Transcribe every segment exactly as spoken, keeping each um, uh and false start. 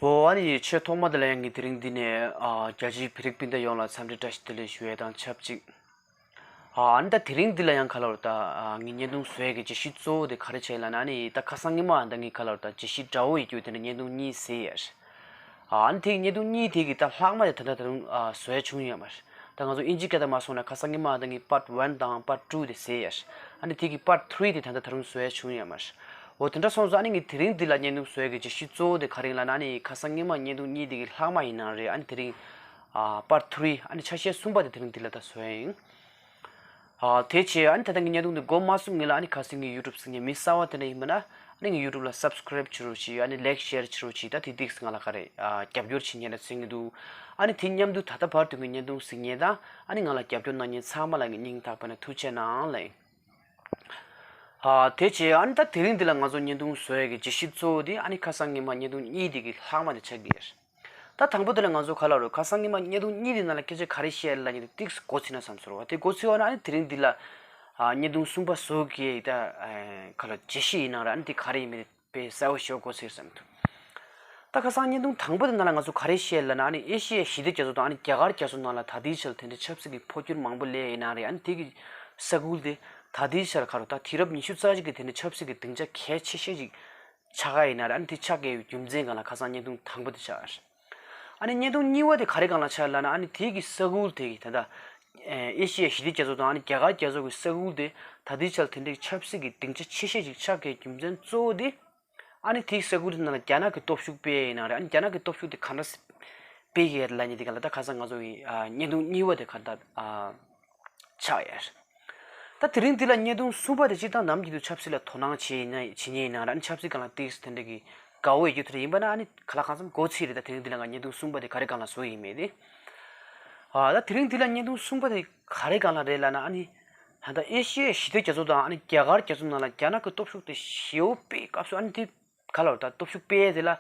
ཨོ་ཨ་ནི་ཆེས་ཐོག་མ་དེ་ལ་ཡང་ངས་དེ་རིང་འདི་ནས་ཨ་རྒྱལ་སྤྱིའི་བོད་རིགས་སྤུན་ཟླ་ཡོངས་ལ་འཚམས་འདྲི་བཀྲ་ཤིས་བདེ་ལེགས་ཞུ་ཡས་དང་ཆབས་ཅིག་ཨ་ཨ་ནི་ད་དེ་རིང་འདི་ལ་ཡང་ག་ལ་བར་ད་ཨ་ངས་བརྙན་ཐུང་བཟོ་ཡས་ཀྱི་བརྗོད་གཞི་གཙོ་བོ་དེ་ག་རེ་བྱས་ལབ་ན། ཨ་ནི་ད་ཁ་སང་ཉི་མ་ཨ་ད་ངས་ག་ལ་བར་ད་བརྗོད་གཞི་འདྲ་བོ་ཡི་རྒྱུ་དེ་འདྲ་བརྙན་ཐུང་གཉིས་བཟོས་ཡས། ཨ་ནི་དེ་བརྙན་ཐུང་གཉིས་དེ་གི་ད་ལྷག་མ་དེ་ད་ལྟ་ད་རུང་ཨ་བཟོ་ཡས་བྱུང་ཡོད་མ་རེད། ད་ང་ཚོ་དབྱིན་ཇི་སྐད་དང་མ་སོང་ན་ཁ་སང་ཉི་མ་ཨ་ད་ངས་པཱརཊ་ཝན་དང་པཱརཊ་ཊུ་དེ་བཟོས་ཡས། ཨ་ནི་དེ་གི་པཱརཊ་ཐི་རི་དེ་ད་ལྟ་ད་རུང་བཟོ་ཡས་བྱུང་ཡོད་མ་རེད། འོ་དེ་འདྲ་སོང་ཙང་ཨ་ནི་ངས་དེ་རིང་འདི་ལ་བརྙན་ཐུང་བཟོ་ཡས་ཀྱི་བརྗོད་གཞི་གཙོ་བོ་དེ་ག་རེ་ཡིན་ལབ་ན། ཨ་ནི་ཁ་སང་ཉི་མ་བརྙན་ཐུང་གཉིས་དེ་གི་ལྷག་མ་ཡིན་ནའང་རེད། ཨ་ནི་དེ་རིང་ཨ་པཱརཊ་ཐི་རི་ཨ་ནི་ཆ་ཤས་གསུམ་པ་དེ་དེ་རིང་འདི་ལ་ད་བཟོ་ཡས་ཡིན། ཨ་དེ་བྱས་ཨ་ནི་ད་ལྟ་ངས་བརྙན་ཐུང་འདི་འགོ་མ་བཙུགས་སྔོན་ལ་ཨ་ནི་ཁ་སང་ངའི་ཡུ་ཊུབ་གཟིགས་མཁན་མི་གསར་པ་དེ་འདྲ་ཡིན་པ་ན་ཨ་ནི་ངའི་ཡུ་ཊུབ་ལ་སབ་སི་ཀི་རེབ་བྱེད་རོགས་གྱིས། ཨ་ནི་ལའིཀ་ཤེར་བྱེད་རོགས་གྱིས། ད་དེ་ཏིག་ཙམ་ང་ལ་ག་རེ་ཨ་རྒྱབ་སྐྱོར་བྱེད་མཁན་ལ་བརྩི་གི་འདུག་ཨ་ནི་དེ་མཉམ་དུ་ད་ལྟ་བར་དུ་ངའི་བརྙན་ཐུང་གཟིགས་མཁན་དང་ཨ་ནི་ང་ལ་རྒྱབ་སྐྱོར་གནང་མཁན་ཚང་མ་ལ་ངས་སྙིང་ཐག་པ་ནས་ཐུགས་རྗེ་གནང་ལབ་ཡིན། ཨ་དེ་བྱས་ཨ་ནི་ད་དེ་རིང་འདི་ལ་ང་ཚོ་བརྙན་ཐུང་བཟོ་ཡས་ཀྱི་བརྗོད་གཞི་གཙོ་བོ་དེ་ཨ་ནི་ཁ་སང་ཉི་མ་བརྙན་ཐུང་གཉིས་དེ་གི་ལྷག་མ་དེ་ཆགས་ཀྱི་ཡོད། ད་དང་པོ་དེ་ལ་ང་ཚོ་ག་ལ་རོ་ཁ་སང་ཉི་མ་བརྙན་ཐུང་གཉིས་དེ་ནང་ལ་སྐད་ཆ་ག་རེ་བཤད་ལབ་མཁན་དེ་ཏིག་ཙམ་མགོ་ཚོས་ན་བསམ་སོང་རོ། དེ་མགོ་ཚོས་པ་ན་ཨ་ནི་དེ་རིང་འདི་ལ་ཨ་བརྙན་ཐུང་གསུམ་པ་བཟོ་གི་ད་ཨ་ག་ལ་བརྗོད་གཞི་ཡིན་ན་ར་ཨ་ནི་དེ་ག་རེ་ཡིན་མིན་དཔེ་གསལ་པོ་ཞེ་པོ་མགོ་ཚོས་བསམ་འདུག་ད་ཁ་སང་བརྙན་ཐུང་དང་པོ་དེ་ནང་ལ་ང་ཚོ་ག་རེ་བཤད་ལབ་ན། ཨ་ནི་ཨེ་ཤི་ཡའི་ཞི་བདེ་རྒྱ་མཚོ་དང་ཨ་ནི་རྒྱ་གར་རྒྱ་མཚོ་ནང་ལ་ད་ལྟའི་ཆར་དེ་འདྲའི་ཆབ་སྲིད་ཀྱི་འཕོ་འགྱུར་མང་པོ་སླེབས་ཡིན་ན་རེད། ཨ་ནི་དེ་གི་ས་ཁུལ་དེ་ད་ལྟའི་ཆར་ག་རེ་ད་དུས་རབས་ཉི་ཤུ་རྩ་གཅིག་གི་དེ་འདྲའི་ཆབ་སྲིད་ཀྱི་སྡིངས་ཆ་གལ་ཆེ་ཤོས་ཅིག་ཆགས་ཀྱི་ཡིན་ན་རེད། ཨ་ནི་དེ་ཆགས་ཀྱི་ཡོད་རྒྱུ་མཚན་སྒང་ལ་ཁ་སང་བརྙན་ཐུང་དང་པོ་དེ་ཆགས། ཨ་ནི་བརྙན་ཐུང་གཉིས་པ་དེ་ག་རེ་སྒང་ལ་ཆགས་ལབ་ན། ཨ་ནི་དེ་གི་ས་ཁུལ་དེ་གི་ད་ལྟ་ཨེ་ཤི་ཡའི་ཞི་བདེ་རྒྱ་མཚོ་དང་ཨ་ནི་རྒྱ་གར་རྒྱ་མཚོ་གི་ས་ཁུལ་དེ་ད་ལྟའི་ཆར་དེ་འདྲའི་ཆབ་སྲིད་ཀྱི་སྡིངས་ཆ་ཆེ་ཤོས་ཅིག་ཆགས་ཀྱི་རྒྱུ་མཚན་གཙོ་བོ་དེ། ཨ་ནི་དེའི་ས་ཁུལ་དེ་ནང་ལ་རྒྱ་ནག་གི་སྟོབས་ཤུགས་སྤེལ་ཡིན་ན་རེད། ཨ་ནི་རྒྱ་ནག་གི་སྟོབས་ཤུགས་དེ་ག་འདྲ་སྤེལ་གྱི་ཡོད་ལབ་མཁན་དེ་ག་ལ་ད་ཁ་སང་ང་ཚོ་གི་ཨ་བརྙན་ཐུང་གཉིས་པ་དེ་ག་ད་ཨ་ཆགས་ཡོད། ད་དེ་རིང་འདི་ལ་བརྙན་ཐུང་གསུམ་པ་དེ་སྤྱིར་བཏང་ནམ་རྒྱུན་དུ་ཆབ་སྲིད་ལ་དོ་སྣང་བྱེད་ཡིན་ན་བྱེད་མཁན་ཡིན་ན་ར་ཨ་ནི་ཆབ་སྲིད་སྒང་ལ་ཏིག་ཙམ་དེ་འདྲ་གི་དགའ་བོ་ཡོད་རྒྱུ་དེ་འདྲ་ཡིན་པ་ན་ཨ་ནི་ག་ལ་གང་འཚམ་མགོ་ཚོས་རེད། ད་དེ་རིང་འདི་ལ་ང་བརྙན་ཐུང་གསུམ་པ་དེ་ག་རེ་སྒང་ལ་བཟོ་ཡིན་མེད་དེ། ཨ་ད་དེ་རིང་འདི་ལ་བརྙན་ཐུང་གསུམ་པ་དེ་ག་རེ་སྒང་ལ་རེད་ལབ་ན། ཨ་ནི་ད་ལྟ་ཨེ་ཤི་ཡའི་ཞི་བདེ་རྒྱ་མཚོ་དང་ཨ་ནི་རྒྱ་གར་རྒྱ་མཚོ་ནང་ལ་རྒྱ་ནག་གི་སྟོབས་ཤུགས་དེ་ཞེ་པོ་སྤེལ་སྐབས་སུ་ཨ་ནི་དེ་ག་ལ་ད་སྟོབས་ཤུགས་སྤེལ་དེ་ལ་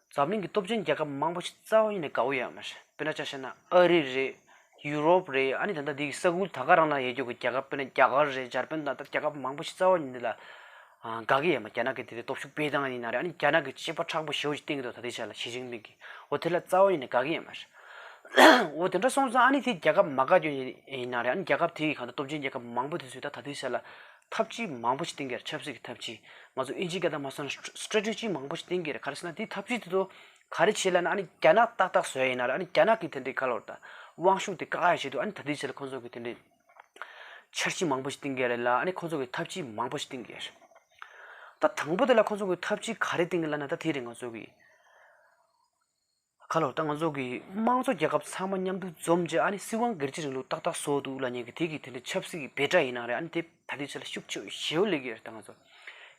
འཛམ་གླིང་གི་སྟོབས་ཆེན་རྒྱལ་ཁབ་མང་པོ་ཞིག་རྩ་བ་ཉིད་ནས་དགའ་བོ་ཡོད་མ་རེད། དཔེར་ན་ཆ་བཞག་ན་ཨ་རི་རེད། ཡུ་རོབ་རེད། ཨ་ནི་ད་ལྟ་དེ་གི་ས་ཁུལ་ད་ག་རང་ན་ཡོད་རྒྱུ་གི་རྒྱལ་ཁབ་དཔེར་ན་རྒྱ་གར་རེད། འཇར་པན་དང་ད་རྒྱལ་ཁབ་མང་པོ་ཞིག་རྩ་བ་ཉིད་ནས་ལ་ཨ་དགའ་གི་ཡོད་མ། རྒྱ་ནག་གི་དེ་དེ་སྟོབས་ཤུགས་སྤེལ་སྟངས་ཡིན་ན་རེད། ཨ་ནི་རྒྱ་ནག་གི་གཅེས་པ་མཁྲེགས་པོ་ཞེ་པོ་ཞིག་བསྟེན་གི་འདུག་ད་ལྟའི་ཆ་ལ་ཞི་ཅིན་ཕིང་གིས་འོ་དེ་ལ་རྩ་བ་ཉིད་ནས་དགའ་གི་ཡོད་མ་རེད། འོ་དེ་འདྲ་སོང་ཙང་ཨ་ནི་དེ་རྒྱལ་ཁབ་མ་དགའ་རྒྱུ་ཡིན་ན་རེད། ཨ་ནི་རྒྱལ་ཁབ་དེ་གི་གང་ལྟར་སྟོབས་ཆེན་རྒྱལ་ཁབ་མང་པོ་དེ་ཚོས་ད་ད་ལྟའི་ཆ་ལ་ཐབས་ཇུས་མང་པོ་ཞིག་བསྟེན་གི་རེད། ཆབ་སྲིད་ཀྱི་ཐབས་ཇུས། ང་ཚོ་དབྱིན་ཇིའི་སྐད་དང་མ་སོང་ན་སི་ཊེ་རེ་ཊི་ཇི་མང་པོ་ཞིག་བསྟེན་གི་རེད། ག་རེ་ཟེར་ན་དེ་ཐབས་ཇུས་དེ་ཚོ་ག་རེ་བྱེད་ལབ་ན། ཨ་ནི་རྒྱ་ནག་ཏག་ཏག་བཟོ་ཡ་ཡིན་ན་རེད། ཨ་ནི་རྒྱ་ནག་གི་དེ་འདྲའི་ག་ལ་བར་ད་དབང་ཤུགས་དེ་བཀག་ཡ་ཆེད་དུ་ཨ་ནི་ད་ལྟའི་ཆ་ལ་ཁོང་ཚོ་གི་དེ་འདྲའི་འཆར་གཞི་མང་པོ་ཞིག་བསྟེན་གི་རེད་ལ། ཨ་ནི་ཁོང་ཚོ་གི་ཐབས་ཇུས་མང་པོ་ཞིག་བསྟེན་གི་རེད། ད་དང་པོ་དེ་ལ་ཁོང་ཚོ་གི་ཐབས་ཇུས་ག་རེ་བསྟེན་གི་ལབ་ན། ད་དེ་རེད། ང་ཚོ་གི་ག་ལ་བར་ད་ང་ཚོ་གི་དམངས་གཙོ་རྒྱལ་ཁབ་ཚང་མ་མཉམ་དུ་འཛོམས་བྱས་ཨ་ནི་སྲིད་དབང་སྒེར་གཅོད་རིང་ལུགས་ཏག་ཏག་བཟོ་འདུག་ལབ་མཁན་གི་དེ་གི་དེ་འདྲའི་ཆབ་སྲིད་ཀྱི་འབོད་སྒྲ་ཡིན་ན་རེད། ཨ་ནི་དེ་ད་ལྟའི་ཆ་ལ་ཤུགས་ཆེ་ཞེ་པོ་སླེབས་ཀྱི་རེད། ད་ང་ཚོ་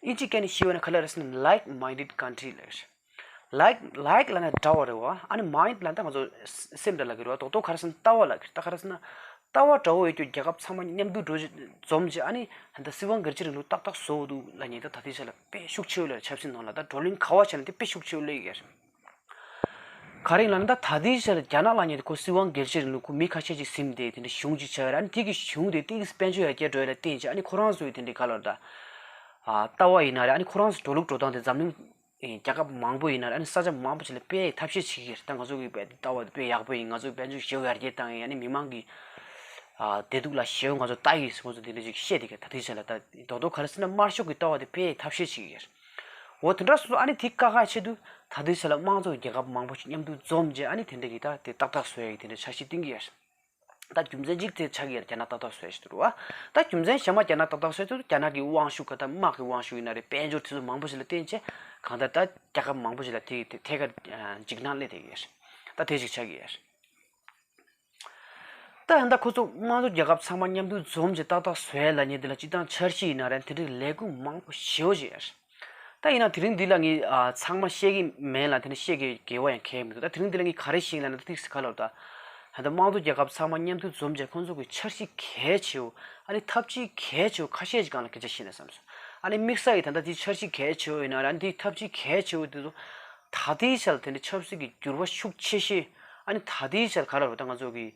དབྱིན་ཇི་སྐད་ནས་བཤད་པ་ན་ག་ལ་རེད་ཟེར་ན་like minded country་ལབ་རེད། like like་ལབ་ན་འདྲ་བ་རེད་བ། ཨ་ནི་mind་ལབ་ན་ད་ང་ཚོ་སེམས་འདྲ་ལབ་ཀྱི་རེད་བ། རྡོག་རྡོག་ག་རེ་ཟེར་ན་ལྟ་བ་ལབ་ཀྱི་རེད། ད་ག་རེ་ཟེར་ན་ལྟ་བ་འདྲ་བོ་ཡོད་རྒྱུ་རྒྱལ་ཁབ་ཚང་མ་མཉམ་དུ་འགྲོ་འཛོམས་བྱས་ཨ་ནི་ད་སྲིད་དབང་སྒེར་གཅོད་རིང་ལུགས་ཏག་ཏག་བཟོ་འདུག་ལབ་མཁན་ད་ད་ལྟའི་ཆ་ལ་དཔེ་ཤུགས་ཆེ་བོ་སླེབས། ཆབ་སྲིད་ནང་ལ་ད་བགྲོ་གླེང་ག་པར་བྱས་ན་དེ་དཔེ་ཤུགས་ཆེ་བོ་སླེབས་ཀྱི་རེད། ག་རེ་ལབ་ན་ད་ད་ལྟའི་ཆར་རྒྱ་ནག་ལབ་མཁན་དེ་ཁོ་སྲིད་དབང་སྒེར་གཅོད་རིང་ལུགས་ཁོ་མི་ཁ་ཤས་ཅིག་ཟིན་ཏེ་དེ་འདྲ་གཞུང་ཅིག་ཆགས་ཡོད་རེད། ཨ་ནི་དེ་གི་གཞུང་དེ་ཏིག་ཙམ་དཔལ་འབྱོར་ཡར་རྒྱས་འགྲོ་ཡ་ལ་བརྟེན་བྱས་ཨ་ནི་ཁོ་རང་ཚོ་ཡི་དེ་འདྲའི་ག་ལ་ད་ལྟ་བ་ཡིན་ན་རེད། ཨ་ནི་ཁོ་རང་ཚོ་འགྲོ་ལུགས་འགྲོ་སྟངས་དེ་འཛམ་གླིང་རྒྱལ་ཁབ་མང་པོ་ཡིན་ན་རེད། ཨ་ནི་ས་ཆ་མང་པོ་ཞིག་ལ་དཔེ་ཐབས་ཤེས་བྱེད་ཀྱི་རེད། ད་ང་ཚོ་གི་དཔེ་ལྟ་བ་དེ་དཔེ་ཡག་པོ་ཡིན། ང་ཚོ་དཔལ་འབྱོར་ཞེ་པོ་ཡར་རྒྱས་བཏང་ཡིན། ཨ་ནི་མི་མང་གི་བདེ་སྡུག་ལ་ཞེ་པོ་ང་ཚོ་ལྟ་ཡིན་ཟེར་ཁོ་ཚོ་དེ་འདྲ་ཅིག་བཤད་དེ་ག་ད་ལྟའི་ཆ་ལ་ད་རྡོག་རྡོག་ག་རེ་ཟེར་ན་དམར་ཤོག་གི་ལྟ་བ་དེ་དཔེ་ཐབས་ཤེས་བྱེད་ཀྱི་རེད། འོ་དེ་འདྲ་སོང་ཙང་ཨ་ནི་དེ་བཀག་ཁ་ཆེད་དུ་ད་ལྟའི་ཆ་ལ་དམངས་གཙོ་རྒྱལ་ཁབ་མང་པོ་ཞིག་མཉམ་དུ་འཛོམས་བྱས་ཨ་ནི་དེ་འདྲ་གི་ད་དེ་ཏག་ཏག་བཟོ་ཡ་གི་དེ་འདྲ་འཆར་གཞི་བཏིང་གི་ཡོད། ད་རྒྱུ་མཚན་གཅིག་དེ་ཆགས་ཀྱི་ཡོད། རྒྱ་ནག་ཏག་ཏག་བཟོ་ཡ་ཞིག་འདུག་རེད་བ། ད་རྒྱུ་མཚན་གཞན་མ་རྒྱ་ནག་ཏག་ཏག་བཟོ་ཡ་དེ་རྒྱ་ནག་གི་དབང་ཤུགས་ག་ད་དམག་གི་དབང་ཤུགས་ཡིན་ན་རེད། དཔལ་འབྱོར་དེ་ཚོ་མང་པོ་ཞིག་ལ་བརྟེན་བྱས་གང་ལྟར་ད་རྒྱལ་ཁབ་མང་པོ་ཞིག་ལ་དེ་དེ་ཐད་ཀར་འཇིགས་སྣང་སླེབས་བསྡད་ཀྱི་ཡོད། ད་དེ་ཞིག་ཆགས་ཀྱི་ཡོད། ད་ཡང་ད་ཁོ་ཚོ་དམངས་གཙོ་རྒྱལ་ཁབ་ཚང་མ་མཉམ་དུ་འཛོམས་ཀྱི་ཏག་ཏག་བཟོ་ཡ་ལབ་མཁན་དེ་ལ་སྤྱིར་བཏང་འཆར་གཞི་ཡིན་ན་རེད། དེ་འདྲའི་ལས་འགུལ་མང་པོ་ཞེ་པོ་ཅིག་ཡོད། ད་ཡིན་ན་དེ་རིང་འདི་ལ་ངས་ཨ་ཚང་མ་བཤད་ཀྱི་མེད་ལ། དེ་ནི་བཤད་ཀྱི་དགེ་བ་ཡང་གང་ཡང་མི་འདུག་ད་དེ་རིང་འདི་ལ་ངས་ག་རེ་ཤེས་ལབ་ན་ད་ཏིག་ཙམ་ག་ལ་བར་ད་ད་ལྟ་དམངས་གཙོ་རྒྱལ་ཁབ་ཚང་མ་མཉམ་དུ་འཛོམས་བྱས་ཁོང་ཚོ་གི་འཆར་གཞི་གལ་ཆེ་བོ་ཨ་ནི་ཐབས་ཇུས་གལ་ཆེ་བོ་ཁ་ཤས་ཅིག་སྒང་ལ་སྐད་ཆ་བཤད་ན་བསམ་སོང་། ཨ་ནི་དམིགས་བསལ་གྱི་ད་ལྟ་དེ་འཆར་གཞི་གལ་ཆེ་བོ་ཡིན་ན་ར་ཨ་ནི་དེའི་ཐབས་ཇུས་གལ་ཆེ་བོ་དེ་ཚོ་ད་ལྟའི་ཆར་དེ་འདྲ་ཆབ་སྲིད་ཀྱི་འགྱུར་བ་ཤུགས་ཆེ་ཤོས། ཨ་ནི་ད་ལྟའི་ཆར་ག་ལ་བར་ད་ང་ཚོ་གི་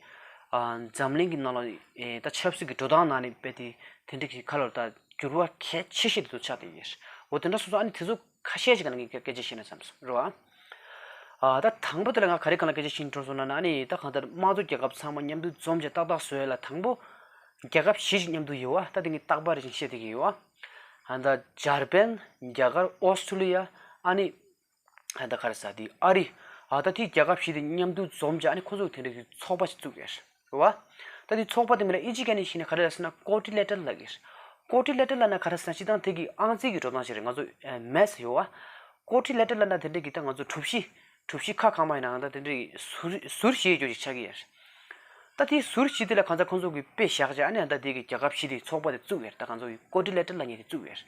ཨ་འཛམ་གླིང་གི་ནང་ལ་ཨེ་ད་ཆབ་སྲིད་ཀྱི་འགྲོ་སྟངས་ནང་ནས་དཔེ་དེ་དེ་འདྲ་གི་ག་ལ་བར་ད་འགྱུར་བ་གལ་ཆེ་ཤོས་དེ་ཚོ་ཆགས་བསྡད་ཡོད། འོ་དེ་འདྲ་སོང་ཙང་ཨ་ནི་དེ་ཚོ་ཁ་ཤས་ཤིག་ག་ལ་ངས་སྐད་ཆ་བཤད་ན་བསམ་སོང་རེད་བ། ཨ་ད་དང་པོ་དེ་ལ་ང་ག་རེ་གང་ལ་སྐད་ཆ་བཤད་འགྲོ་སོང་ན་ན་ཨ་ནི་ད་གང་ལྟར་དམངས་གཙོ་རྒྱལ་ཁབ་ཚང་མ་མཉམ་དུ་འཛོམས་བྱས་ཏག་ཏག་བཟོ་ཡ་ལ་དང་པོ་རྒྱལ་ཁབ་བཞི་ཞིག་མཉམ་དུ་ཡོད་བ། ད་དེ་ངས་རྟག་པར་ཅིག་བཤད་བསྡད་ཀྱི་ཡོད་བ། ཨ་ད་འཇར་པན། རྒྱ་གར། ཨོ་སི་ཀྲུ་ལི་ཡ། ཨ་ནི་ཨ་ད་ག་རེ་ཟ་དེ་ཨ་རི། ཨ་ད་དེ་རྒྱལ་ཁབ་བཞི་དེ་མཉམ་དུ་འཛོམས་བྱས་ཨ་ནི་ཁོ་ཚོ་གི་དེ་འདྲ་གི་ཚོགས་པ་ཞིག་བཙུགས་ཡོད་རེད་བ། ད་དེ་ཚོགས་པ་དེ་མིང་ལ་ཨིན་ཇི་སྐད་ནས་བཤད་ན་ག་རེ་ལབ་ཟེར་ན་ཀོ་ཊི་ལེ་ཊལ་ལབ་ཀྱི་རེད། ཀོ་ཊི་ལེ་ཊལ་ལབ་ན་ག་རེ་ཟེར་ན་སྤྱིར་བཏང་དེ་གི་ཨང་རྩིས་ཀྱི་འགྲོ་སྟངས་ཤིག་རེད། ང་ཚོ་མེ་ཐི་ཡོད་བ། ཀོ་ཊི་ལེ་ཊལ་ལབ་ན་དེ་འདྲ་གི་ད་ང་ཚོ་གྲུ་བཞི། གྲུ་བཞི་ཁ་གང་མ་ཡིན་ནའང་ད་དེ་འདྲའི་ཟུར་ཟུར་བཞི་ཡོད་ཅིག་ཆགས་ཀྱི་ཡོད་རེད། ད་དེའི་ཟུར་བཞི་དེ་ལ་གང་ཟག་ཁོང་ཚོ་གིས་དཔེ་བཞག་བྱས་ཨ་ནི་ད་དེ་གི་རྒྱལ་ཁབ་བཞི་དེའི་ཚོགས་པ་དེ་བཙུགས་ཡོད་རེད། ད་གང་ཚོ་གི་ཀོ་ཊི་ལེ་ཊལ་ལབ་མཁན་དེ་བཙུགས་ཡོད་རེད།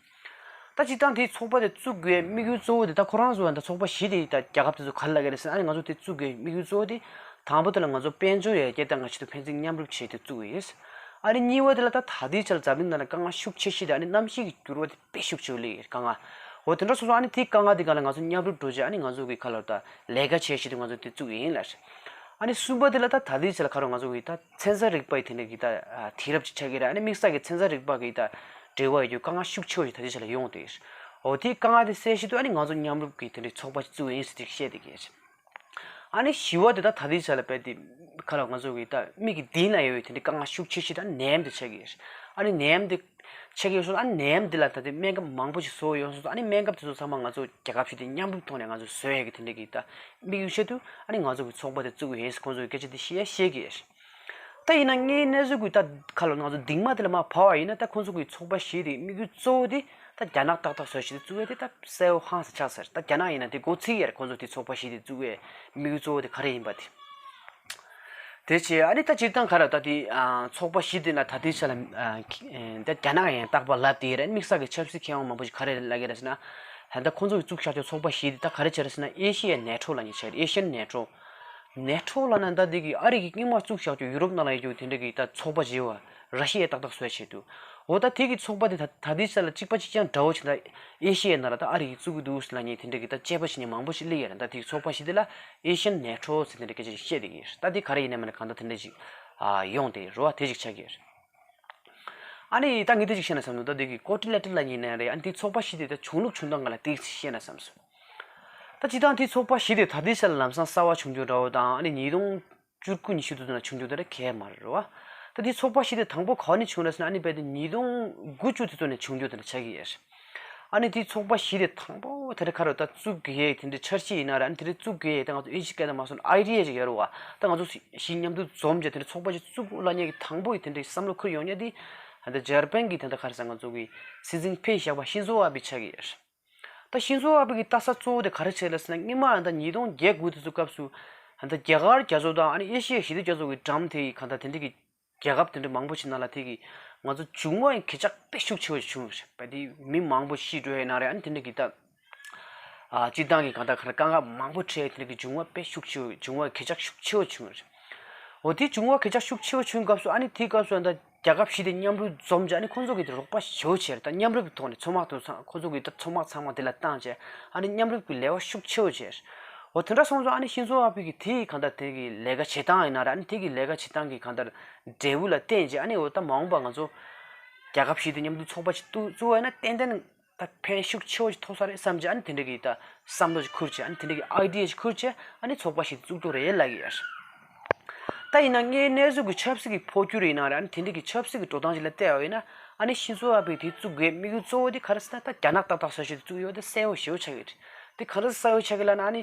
ད་སྤྱིར་བཏང་དེའི་ཚོགས་པ་དེ་བཙུགས་དགོས་དམིགས་ཡུལ་གཙོ་བོ་དེ་ད་ཁོ་རང་ཚོ་ད་ཚོགས་པ་བཞི་དེ་ད་རྒྱལ་ཁབ་དེ་ཚོ་ག་རེ་ལབ་ཀྱི་རེད་ཟེར་ན་ཨ་ནི་ང་ཚོ་དེ་བཙུགས་དགོས་དམིགས་ཡུལ་གཙོ་བོ་དེ་དང་པོ་དེ་ལ་ང་ཚོ་དཔལ་འབྱོར་ཡར་རྒྱས་གཏོང་བའི་ཆེད་དུ་ཕན་ཚུན་མཉམ་རུབ་བྱས་ཏེ་བཙུགས་ཡོད། ཨ་ནི་གཉིས་པ་དེ་ལ་ད་ད་ལྟའི་ཆར་འཛམ་གླིང་ནང་ལ་དཀའ་ངལ་ཤུགས་ཆེ་ཤོས་དེ་ཨ་ནི་གནམ་གཤིས་ཀྱི་འགྱུར་བ་དེ་དཔེ་ཤུགས་ཆེ་བ་སླེབས་ཡོད་རེད། དཀའ་ངལ། འོ་དེ་འདྲ་སོང་ཙང་ཨ་ནི་དེའི་དཀའ་ངལ་དེ་སྒང་ལ་ང་ཚོ་མཉམ་རུབ་འགྲོ་བྱས་ཨ་ནི་ང་ཚོ་གི་ཁ་ལོ་ད་ལས་ཀ་བྱས་ཆེད་དུ་ང་ཚོ་དེ་བཙུགས་ཡིན་ལ། ཨ་ནི་གསུམ་པ་དེ་ལ་ད་ད་ལྟའི་ཆར་ལ་ཁ་རོ་ང་ཚོ་གི་ད་ཚན་རྩལ་རིག་པ་ཡི་དེ་འདྲ་གི་ད་དེང་རབས་ཅིག་ཆགས་ཀྱི་རེད། ཨ་ནི་དམིགས་བསལ་གྱི་ཚན་རྩལ་རིག་པ་གི་ད་འབྲེལ་བ་ཡོད་རྒྱུ་དཀའ་ངལ་ཤུགས་ཆེ་བ་ཞིག་ད་ལྟའི་ཆར་ལ་ཡོང་བསྡད་ཡོད། འོ་དེའི་དཀའ་ངལ་དེ་སེལ་ཆེད་དུ་ཨ་ནི་ང་ཚོ་མཉམ་རུབ་ཀྱི་དེ་འདྲའི་ཚོགས་པ་ཅིག་བཙུགས་ཡིན་ཟེར་ཅིག་བཤད་བསྡད་ཀྱི་རེད། ཨ་ནི་བཞི་བ་དེ་ད་ད་ལྟའི་ཆར་ལ་བས་དེ་ཁ་ལ་ང་ཚོ་གི་ད་མིག་གི་མདུན་ལ་ཡོད་པའི་དེ་འདྲའི་དཀའ་ངལ་ཤུགས་ཆེ་ཤོས་ད་ནད་ཡམས་དེ་ཆགས་ཀྱི་ཡོད། ཨ་ནི་ནད་ཡམས་དེ་ཆགས་ཀྱི་ཡོད་སོང་། ཨ་ནི་ནད་ཡམས་དེ་ལ་ད་དེ་སྨན་ཁབ་མང་པོ་ཞིག་བཟོ་ཡོད་སོང་། ཨ་ནི་སྨན་ཁབ་དེ་ཚོ་ཚང་མ་ང་ཚོ་རྒྱལ་ཁབ་ཞིག་དེ་མཉམ་རུབ་ཐོག་ནས་ང་ཚོ་བཟོ་ཡས་ཀྱི་དེ་འདྲའི་གི་ད་དམིགས་ཡུལ་ཆེད་དུ་ཨ་ནི་ང་ཚོ་གི་ཚོགས་པ་དེ་བཙུགས་ཡོད། ཁོང་ཚོ་གི་སྐད་ཆ་དེ་བཤད་ཡ་བཤད་ཀྱི་ཡོད། ད་ཡིན་ན་དངོས་གནས་ཚུལ་གྱི་ད་ཁ་ལ་ང་ཚོ་འདིང་མ་དེ་ལ་མ་བབས་པ་ཡིན་ན་ད་ཁོང་ཚོ་གི་ཚོགས་པ་བཞི་དེ་དམིགས་ཡུལ་གཙོ་བོ་དེ་ད་རྒྱ་ནག་ཏག་ཏག་བཟོ་ཞིག་དེ་བཙུགས་ཡས་དེ་ད་གསལ་བོ་ཧང་སང་ཆགས་ཟེར། ད་རྒྱ་ནག་ཡིན་ན་དེ་མགོ་ཚོས་ཡས་རེད། ཁོང་ཚོ་དེ་ཚོགས་པ་བཞི་དེ་བཙུགས་ཡས་དམིགས་ཡུལ་གཙོ་བོ་དེ་ག་རེ་ཡིན་པ་དེ། དེ་བྱས་ཨ་ནི་ད་སྤྱིར་བཏང་ག་རེ་ད་དེ་ཚོགས་པ་བཞི་དེ་ན་ད་ལྟའི་ཆ་ལ་ད་རྒྱ་ནག་ཡང་རྟག་པར་ལབ་དེ་རེད། དམིགས་བསལ་གྱི་ཆབ་སྲིད་མཁས་དབང་མང་པོ་ཞིག་ག་རེ་ལབ་ཀྱི་རེད་ཟེར་ན། ད་ལྟ་ཁོང་ཚོ་གི་བཙུགས་བཞག་ཆོག་ཚོགས་པ་བཞི་དེ་ད་ག་རེ་བྱས་རེད་ཟེར་ན་ཨེ་ཤི་ཡའི་ནེ་ཊོ་ལབ་མཁན་ཆགས་རེད། ཨེ་ཤི་ཡན་ནེ་ཊོ། ནེ་ཊོ་ལབ་ན་ད་འདི་གི་ཨ་རི་གི་སྔོན་མ་བཙུགས་བཞག་རྒྱུ་ཡུ་རོབ་ནང་ལ་ཡོད་རྒྱུ་དེ་འདྲ་གི་ད་ཚོགས་པ་བྱེད་བ་ར་ཤི་ཡའི་ཏག་ཏག་བཟོས་བྱེད་དུ། འོ་ད་དེ་གི་ཚོགས་པ་དེ་ད་ད་ལྟའི་ཆ་ལ་གཅིག་པ་གཅིག་རྐྱང་འདྲ་བོ་ཅིག་ད་ཨེ་ཤི་ཡའི་ནང་ལ་ད་ཨ་རི་གི་བཙུགས་ཀྱི་འདུག་ལབ་མཁན་དེ་འདྲ་གི་ད་དཔྱད་པ་བྱེད་མཁན་མང་པོ་ཞིག་སླེབས་ཡོད་རེད། ད་དེ་གི་ཚོགས་པ་ཞིག་དེ་ལ་ཨེ་ཤི་ཡན་ནེ་ཊོ་ཟེར་དེ་འདྲ་སྐད་ཆ་ཞིག་བཤད་བསྡད་ཀྱི་ཡོད་རེད། ད་དེ་ག་རེ་ཡིན་ན་མིན་ན་གང་ལྟར་དེ་འདྲ་ཞིག་ཨ་ཡོང་བསྡད་ཡོད་རེད་བ། དེ་ཞིག་ཆགས་ཀྱི་ཡོད་རེད། ཨ་ནི་ད་ངས་དེ་ཅིག་བཤད་ན་བསམ་འདུག་ད་དེ་གི་ཀོ་ཊི་ལེ་ཊལ་ལབ་མཁན་ཡིན་ན་རེད། ཨ་ནི་དེ་ཚོགས་པ་བཞི་དེ་ད་བྱུང་ལུགས་བྱུང་སྟངས་སྒང་ལ་དེ་ཅིག་བཤད་ན་བསམ་སོང་། ད་སྤྱིར་བཏང་དེ་ཚོགས་པ་བཞི་དེ་ད་ལྟའི་ཆ་ལ་ལམ་སང་གསར་པ་བྱུང་རྒྱུ་འདྲ་བོ་དང་ཨ་ནི་ཉིས་སྟོང་བཅུ་དགུ་ཉི་ཤུ་དེ་ཚོ་ནས་བྱུང་རྒྱུ་དེ་འདྲ་གང་ཡང་མ་རེད་བ། ད་དེ་ཚོགས་པ་བཞི་དེ་དང་པོ་ག་བ་ནས་བྱུང་རེད་ཟེར་ན་ཨ་ནི་རྦད་དེ་ཉིས་སྟོང་དགུ་བཅུ་དེ་ཚོ་ནས་བྱུང་རྒྱུ་དེ་འདྲ་ཆགས་ཀྱི་ཡོད་རེད། ཨ་ནི་དེ་ཚོགས་པ་བཞི་དེ་དང་པོ་དེ་འདྲ་ག་རེ་ད་བཙུགས་དགོས་ཡས་དེ་འདྲའི་འཆར་གཞི་ཡིན་ན་རེད། ཨ་ནི་དེ་འདྲའི་བཙུགས་དགོས་ཡས་ད་ང་ཚོ་ཨིན་ཇི་སྐད་ནང་མ་སོང་ཨའི་ཌི་ཡ་ཅིག་ཡོད་རེད་བ། ད་ང་ཚོ་བཞི་མཉམ་དུ་འཛོམས་བྱས་དེ་འདྲ་ཚོགས་པ་ཅིག་བཙུགས་དགོས་ལབ་མཁན་གྱི་དང་པོ་ཡི་དེ་འདྲའི་བསམ་བློ་འཁོར་ཡོང་མཁན་དེ་ད་འཇར་པན་གྱི་ད་ལྟ་ག་རེ་ཟེར་ང་ཚོ་གི་སྲིད་འཛིན་ཕེབས་བཞག་པ་ཤིན་ཛོ་ཨ་བྷེ་ཆགས་ཀྱི་ཡོད་རེད། ད་ཤིན་ཛོ་ཨ་བྷེ་གི་ལྟ་ས་གཙོ་བོ་དེ་ག་རེ་བྱས་ལབ་ཟེར་ན་སྔོན་མ་ད་ཉིས་སྟོང་བརྒྱད་དགུ་དེ་ཚོ་སྐབས་སུ་ད་རྒྱ་གར་རྒྱ་མཚོ་དང་ཨ་ནི་ཨེ་ཤི་ཡ་ཞི་བདེ་རྒྱ་མཚོ་གི་འགྲམ་དེ་ཡི་གང་ལྟར་དེ་འདྲ་གི་རྒྱལ་ཁབ་དེ་འདྲ་མང་པོ་ཞིག་ནང་ལ་དེ་གི་ང་ཚོ་འབྱུང་བ་གི་གྱོང་དཔེ་ཤུགས་ཆེ་བ་ཞིག་བྱུང་ཡོད་རེད། དེ་མི་མང་པོ་ཤི་འགྲོ་ཡ་ན་རེད། ཨ་ནི་དེ་འདྲ་གི་ད་ཨ་སྤྱིར་བཏང་གི་གང་ལྟར་ག་རེ་དཀའ་ངལ་མང་པོ་འཕྲད་དེ་འདྲ་གི་འབྱུང་བ་དཔེ་ཤུགས་ཆེ་བ་འབྱུང་བ་གི་གྱོང་ཤུགས་ཆེ་བ་བྱུང་ཡོད་རེད། འོ་དེ་འབྱུང་བ་གི་གྱོང་ཤུགས་ཆེ་བ་བྱུང་སྐབས་སུ་ཨ་ནི་དེའི་སྐབས་སུ་ད་རྒྱལ་ཁབ་བཞི་དེ་མཉམ་རུབ་འཛོམས་བྱས་ཨ་ནི་ཁོང་ཚོ་གི་དེ་རོགས་པ་ཞེ་པོ་བྱས་རེད། ད་མཉམ་རུབ་ཀྱི་ཐོག་ནས་མཚོ་དམག་དང་ཚང་ཁོང་ཚོ་གི་ད་མཚོ་དམག་ཚང་མ་དེ་ལ་བཏང་བྱས་ཨ་ནི་མཉམ་རུབ་ཀྱི་ལས་ཀ་ཤུགས་ཆེ་བོ་བྱས། འོ་དེ་འདྲ་སོང་ཙང་ཨ་ནི་ཤིན་ཛོ་ཨ་བྷེ་གི་དེ་གང་ལྟར་དེ་གི་ལས་ཀ་བྱེད་སྟངས་ཡིན་ན་རེད། ཨ་ནི་དེ་གི་ལས་ཀ་བྱེད་སྟངས་ཀྱི་གང་ལྟར་འབྲས་བུ་ལ་བརྟེན་བྱས་ཨ་ནི་འོ་ད་མ་འོངས་པ་ང་ཚོ་རྒྱལ་ཁབ་བཞི་དེ་མཉམ་དུ་ཚོགས་པ་ཅིག་བཙུགས་བཙུགས་པ་ཡིན་ན་ཏན་ཏན་ད་ཕན་ཤུགས་ཆེ་བོ་ཞིག་ཐོགས་ས་རེད་བསམ་བྱས་ཨ་ནི་དེ་འདྲ་གི་ད་བསམ་བློ་ཞིག་ཁུར་བྱས་ཨ་ནི་དེ་འདྲ་གི་ཨའི་ཌི་ཡ་ཞིག་ཁུར་བྱས་ཨ་ནི་ཚོགས་པ་ཞིག་བཙུགས་རྒྱུ་རེད་ལབ་ཀྱི་ཡོད། ད་ཡིན་ན་དངོས་གནས་ཚུལ་གྱི་ཆབ་སྲིད་ཀྱི་འཕོ་འགྱུར་ཡིན་ན་རེད། ཨ་ནི་དེ་འདྲ་གི་ཆབ་སྲིད་ཀྱི་འགྲོ་སྟངས་ཞིག་ལ་བལྟས་པ་ཡིན་ན་ཨ་ནི་ཤིན་ཛོ་ཨ་བྷེ་དེ་བཙུགས་དགོས་དམིགས་ཡུལ་གཙོ་བོ་དེ་ག་རེ་ཟེར་ན་ད་རྒྱ་ནག་ཏག་ཏག་བཟོ་ཞིག་བཙུགས་ཡོད་དེ་གསལ་བོ་ཞེ་པོ་ཆགས་ཀྱི་རེད། དེ་ག་རེ་གསལ་བོ་ཆགས་ཀྱི་ལབ་ན་ཨ་ནི།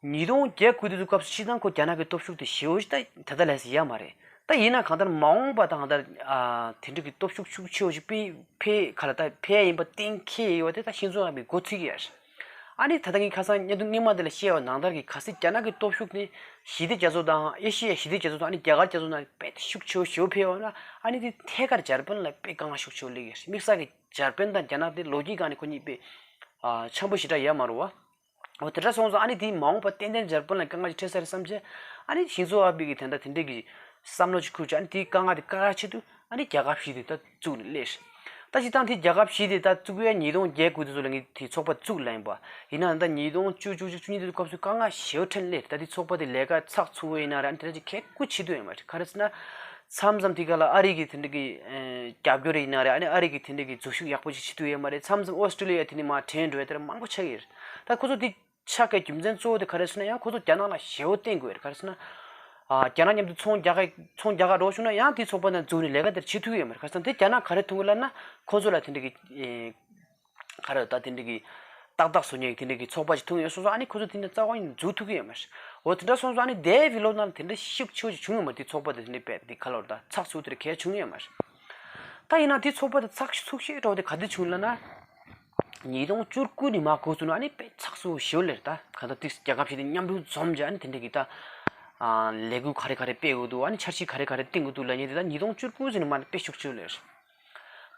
ཉིས་སྟོང་བརྒྱད་དགུ་དུས་སྐབས་སུ་སྤྱིར་བཏང་ཁོ་རྒྱ་ནག་གི་སྟོབས་ཤུགས་དེ་ཞེ་པོ་ཞིག་ད་ད་ལྟ་ལས་སུ་ཡོད་མ་རེད། ད་ཡིན་ན་གང་ལྟར་མ་འོངས་པ་དང་གང་ལྟར་ཨ་དེ་འདྲ་གི་སྟོབས་ཤུགས་ཤུགས་ཆེ་བོ་ཞིག་སྤེལ་འཕེལ་ག་ལ་ད་འཕེལ་ཡིན་པ་གཏན་འཁེལ་ཡོད་དེ་ད་ཤིན་ཛོ་ཨ་བྷེ་མགོ་ཚོས་ཀྱི་ཡོད་རེད། ཨ་ནི་ད་ལྟ་ངས་ཁ་སང་བརྙན་ཐུང་སྔོན་མ་དེ་ལ་བཤད་པ་ནང་ལྟར་གྱི་གལ་སྲིད་རྒྱ་ནག་གི་སྟོབས་ཤུགས་དེ་ཞི་བདེ་རྒྱ་མཚོ་དང་ཨེ་ཤི་ཡ་ཞི་བདེ་རྒྱ་མཚོ་དང་ཨ་ནི་རྒྱ་གར་རྒྱ་མཚོ་ནང་དཔེ་ཤུགས་ཆེ་བོ་ཞེ་པོ་འཕེལ་བ་ན་ཨ་ནི་དེ་ཐད་ཀར་འཇར་པན་ལ་དཔེ་དཀའ་ངལ་ཤུགས་ཆེ་བོ་སླེབས་ཀྱི་རེད། དམིགས་བསལ་གྱི་འཇར་པན་དང་རྒྱ་ནག་དེ་ལོ་རྒྱུས་སྒང་ནས་ཁོ་གཉིས་དཔེ་ཨ་འཆམ་པོ་ཞེ་དྲག་ཡོད་མ་རེད་བ། འོ་དེ་འདྲ་སོང་ཙང་ཨ་ནི་དེའི་མ་འོངས་པ་ཏན་ཏན་འཇར་པན་ལ་དཀའ་ངལ་ཅིག་འཕྲད་ས་རེད་བསམ་བྱས་ཨ་ནི་ཤིན་ཛོ་ཨ་བྷེ་གིས་དེ་འདྲ་དེ་འདྲས་ཀྱི་བསམ་བློ་ཅིག་ཁུར་བྱས་ཨ་ནི་དེའི་དཀའ་ངལ་དེ་བཀག་ཡག་ཆེད་དུ་ཨ་ནི་རྒྱལ་ཁབ་བཞི་དེ་ད་བཙུགས་ནས་སླེབས། ད་སྤྱིར་བཏང་དེ་རྒྱལ་ཁབ་བཞི་དེ་ད་བཙུགས་ཡ་ཉིས་སྟོང་བརྒྱད་དགུ་དེ་ཚོ་ལ་ངས་དེ་ཚོགས་པ་བཙུགས་ལབ་ཡིན་པ། ཡིན་ནའང་ད་ཉིས་སྟོང་བཅུ་བཅུ་གཅིག་བཅུ་གཉིས་དེ་ཚོ་སྐབས་སུ་དཀའ་ངལ་ཞེ་པོ་འཕྲད་སླེབས། ད་དེ་ཚོགས་པ་དེ་ལས་ཀ་ཚགས་ཚུད་པོ་ཡིན་ན་ར་ཨ་ནི་དེ་འདྲ་ཅིག་ཁེ་ཁུར་བྱེད་འདོད་ཡོད་མ་རེད། ག་རེ་ཟེར་ན། མཚམས་མཚམས་དེ་ག་ལ་ཨ་རི་གི་དེ་འདྲ་གི་ཨེ་རྒྱབ་སྐྱོར་ཡིན་ན་རེད། ཨ་ནི་ཨ་རི་གི་དེ་འདྲ་གི་འཛུལ་ཞུགས་ཡག་པོ་ཞིག་བྱེད་ཐུབ་ཡོད་མ་རེད། མཚམས་མཚམས་ཨོ་སི་ཀྲི་ལི་ཡ་དེ་ནས་མར་དྲན་འགྲོ་ཡ་དེ་འདྲ་མང་པོ་ཆགས་ཀྱི་རེད། ད་ཁོ་ཚོ་དེ་ ཆགས་ཀའི་རྒྱུ་མཚན་གཙོ་བོ་དེ་ག་རེ་ཟེར་ན། ཡང་ཁོ་ཚོ་རྒྱ་ནག་ལ་ཞེ་པོ་བརྟེན་དགོས་རེད། ག་རེ་ཟེར་ན། ཨ། རྒྱ་ནག་མཉམ་དུ་ཚོང་རྒྱག་ག་ཚོང་རྒྱག་ག་འགྲོ་བྱུང་ན་ཡང་དེའི་ཚོགས་པ་དང་འཛུལ་ནས་ལས་ཀ་དེར་བྱེད་ཐུབ་ཀྱི་ཡོད་མ་རེད། ག་རེ་ཟེར་ན་དེ་རྒྱ་ནག་ག་རེ་མཐོང་གི་ལབ་ན། ཁོ་ཚོ་ལ་དེ་འདྲ་གི་ཨེ། ག་རེ་ད་དེ་འདྲ་གི་ཏག་ཏག་བཟོ་མཁན་གྱི་དེ་འདྲ་གི་ཚོགས་པ་ཞིག་ཐུག་ཡོད་སོང་ཙང་། ཨ་ནི་ཁོ་ཚོ་དེ་འདྲ་རྩ་བ་ནས་འཛུལ་ཐུབ་ཀྱི་ཡོད་མ་རེད། འོ་དེ་འདྲ་སོང་ཙང་ཨ་ནི་དེའི་བི་ལོག་ནང་ལ་དེ་འདྲ་ཤུགས་ཆེ་བ་ཞིག་བྱུང་ཡོད་མ་རེད། དེ་ཚོགས་པ་དེ་དེ་འདྲ་དཔེ་དེ་ག་ལབ་དགོས་རེད། ད་ཚགས་ཚུད་དེ་གལ་བྱུང་ཡོད་མ་རེད། ད་ཡིན་ན་དེ་ཚོགས་པ་དེ་ཚགས་ཚུད་ཤེས་འགྲོ་དེ་ག་དུས་བྱུང་ལབ་ན། ཉིས་སྟོང་བཅུ་དགུ་ནས་མར་འགོ་བཙུགས་ནས་ཨ་ནི་དཔེ་ཚགས་ཚུད་ཞེ་པོ་སླེབས་རེད། ད་གང་ལྟར་ཏིག་རྒྱལ་ཁབ་ཞིག་དེ་མཉམ་རུབ་འཛོམས་བྱས་ཨ་ནི་དེ་འདྲ་གི་ད་ཨ་ལས་འགུལ་ག་རེ་ག་རེ་སྤེལ་དགོས་འདུག་ཨ་ནི་འཆར་གཞི་ག་རེ་ག་རེ་བཏིང་དགོས་འདུག་ལབ་མཁན་དེ་ད་ཉིས་སྟོང་བཅུ་དགུ་ཙམ་ནས་མར་དཔེ་ཤུགས་ཆེ་སླེབས་